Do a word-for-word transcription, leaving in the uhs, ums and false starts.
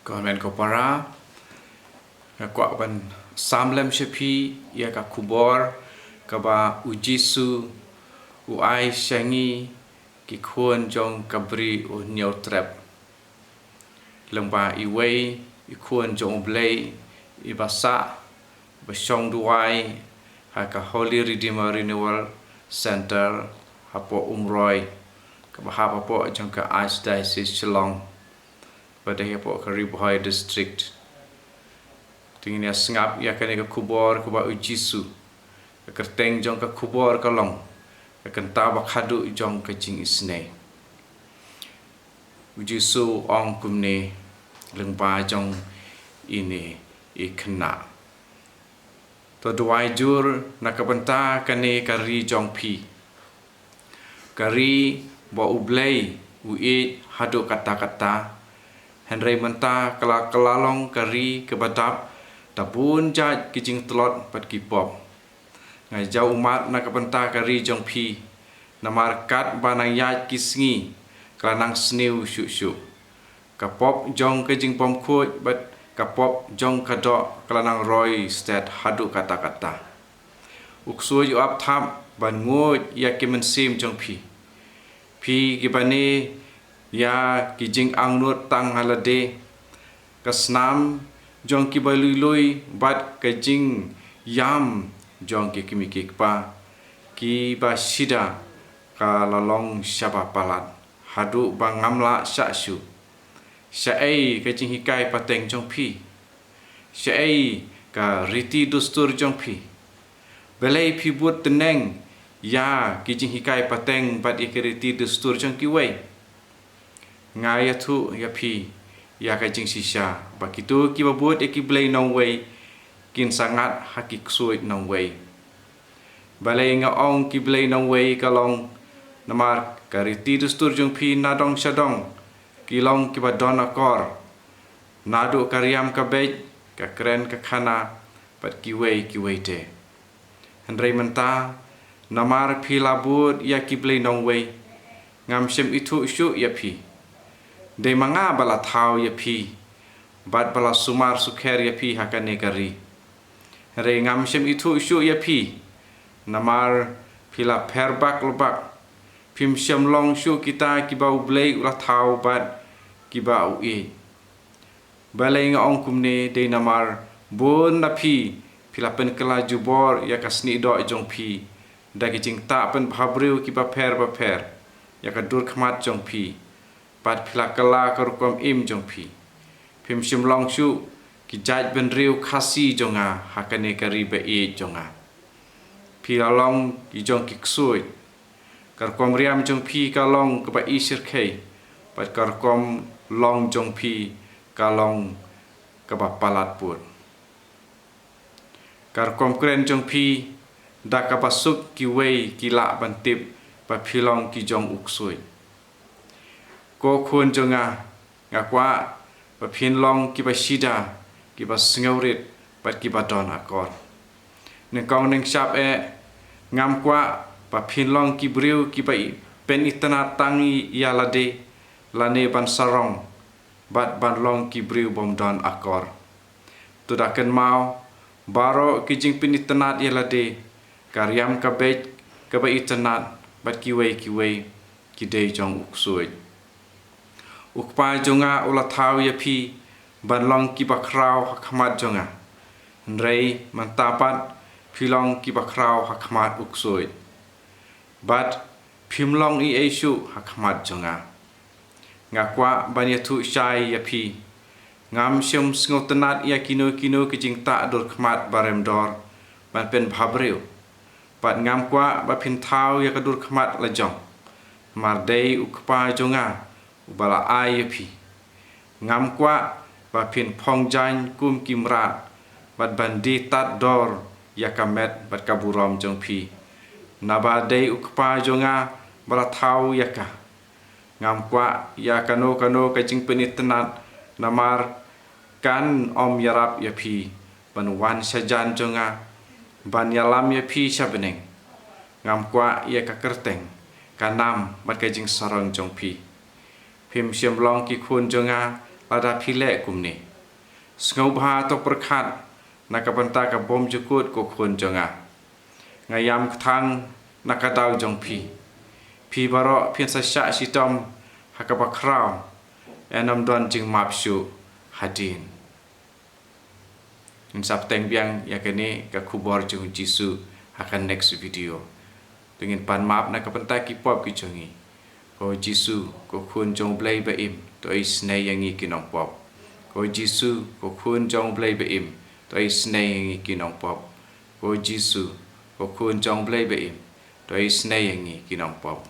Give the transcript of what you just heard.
Ko hynmen ko para, nga kwah ban sam lem sha phi ïa ka khubor kaba U Jisu u ai sha ngi ki khun jong ka bri u hynñiewtrep. Lyngba iwei i khun jong U Blei iba sah, ba shong duwai ha ka Holy Redeemer Renewal Centre hapoh Umroi, kaba hap hapoh jong ka Archdiocese Shillong, ba dei hapoh ka Ri Bhoi District. Te ngin ïa sngap ïa kane ka khubor kaba U Jisu, ka kyrteng jong ka khubor ka long, ka kynta ba khadduh jong ka jingisynei. U Jisu u ong kumne lyngba jong ine i khynnah: To duwai jur na ka bynta kane ka ri jong phi, ka ri ba U Blei u ïeit haduh katta katta. Hynrei mynta ka la, ka la long ka ri kaba dap da bun jait ki jingtlot bad ki pop. Nga jaw ummat na ka bynta ka ri jong phi, namar katba nang ïaid ki sngi, ka la nang sniew shuh shuh. Ka pop jong ka jingbymkhuid bad ka pop jong ka doh ka la nang roi stet haduh katta katta. U ksuid u ap thap ban nguid ïa ki mynsiem jong phi. Phi kiba ne ïa ki jingangnud tang ha lade, ka snam jong kiba lui lui bad ka jingïam jong ki kmie ki kpa, kiba shida ka la long shaba palat, haduh ba ngam lah shah shuh. Shaei ka jinghikai pateng jong phi? Shaei ka riti dustur jong phi? Balei phi bud tneng ïa ki jinghikai pateng bad ïa ki riti dustur jong kiwei? Nga ïathuh ïa phi ïa ka jingshisha, ba kito kiba bud ïa ki blei nongwei kin sa ngat ha ki ksuid nongwei. Balei nga ong ki blei nongwei? Ka long namar ka riti dustur jong phi nadong shadong ki long kiba don akor, naduh ka riam ka beit, ka kren ka khana bad kiwei kiwei te. Hynrei mynta, namar phi la bud ïa ki blei nongwei, ngam shym ithuh shuh ïa phi. Dei ma nga ba la thaw ïa phi bad ba la sumar sukher ïa phi ha kane ka ri. Hynrei ngam shym ithuh shuh ïa phi, namar phi la pher bak lbak. Phim shym long shuh kita kiba U Blei u la thaw bad kiba u ïeit. Balei nga ong kumne? Dei namar bun na phi, phi la pynkylla jubor ïa ka snieh doh jong phi da ki jingtah pynbhabriew kiba pher bapher ïa ka dur khmat jong phi, bad phi la kylla ka rukom im jong phi. Phim shym long shuh ki jaitbynriew Khasi jong nga ha kane ka ri ba ïeit jong nga. Phi la long ki jong ki ksuid. Ka rukom riam jong phi ka long kaba i shyrkhei, bad ka rukom long jong phi ka long kaba palat put. Ka rukom kren jong phi, da kaba suk kiwei ki lah ban tip ba phi long ki jong u ksuid. Ko khun jong nga, nga kwah ba phin long kiba shida, kiba sngewrit bad kiba don akor. Nyngkong nyngshap eh, ngam kwah ba phin long ki briew kiba i-, pynitynnad tang ïa lade, lane ban sarong bad ban long ki briew bym don akor. To da kynmaw, baroh ki jingpynitynnad ïa lade, ka riam ka beit, kaba itynnad bad kiwei kiwei, ki dei jong u ksuid. U Kpa jong nga u la thaw ïa phi ban long kiba khraw ha khmat jong nga. Hynrei mynta pat phi long kiba khraw ha khmat u ksuid. Bad phim long ei ei shuh ha khmat jong nga. Nga kwah ban ïathuh shai ïa phi, ngam shym sngewtynnad ïa kino kino ki jingtah dur khmat ba rem dor ban pynbhabriew. Bad ngam kwah ba phin thaw ïa ka dur khmat la jong. Namar dei u Kpa jong nga uba la ai ïa phi. Ngam kwah ba phin phong jaiñ kum ki mrad, bad ban die tad dor ïa ka met bad ka burom jong phi. Naba dei u Kpa jong nga ba la thaw ïa ka. Ngam kwah ïa kano kano ka jingpynitynnad, namar kan ym ïarap ïa phi ban wan shajan jong nga, ban ïalam ïa phi sha bneng. Ngam kwah ïa ka kyrteng, ka nam bad ka jingsarong jong phi. Phim shym long ki khun jong nga, Lada phi leh kumne, sngewbha to pyrkhat na ka bynta ka bymjukut ko khun jong nga. Nga ïam kthang na ka daw jong phi. Phi baroh phin sa shah shitom ha kaba khraw, ïa ym don jingmap shuh hadien. Ngin sa bteng biang ïa kane ka khubor jong Jisu ha ka next video. To ngin pan map na ka bynta ki pop ki jong ngi. Ko Jisu, ko khun jong Blei ba im, to isynei ïa ngi ki nongpop. Ko Jisu, ko khun jong Blei ba im, to isynei ïa ngi ki nongpop. Ko Jisu, ko khun jong Blei ba im, to isynei ïa ngi ki nongpop.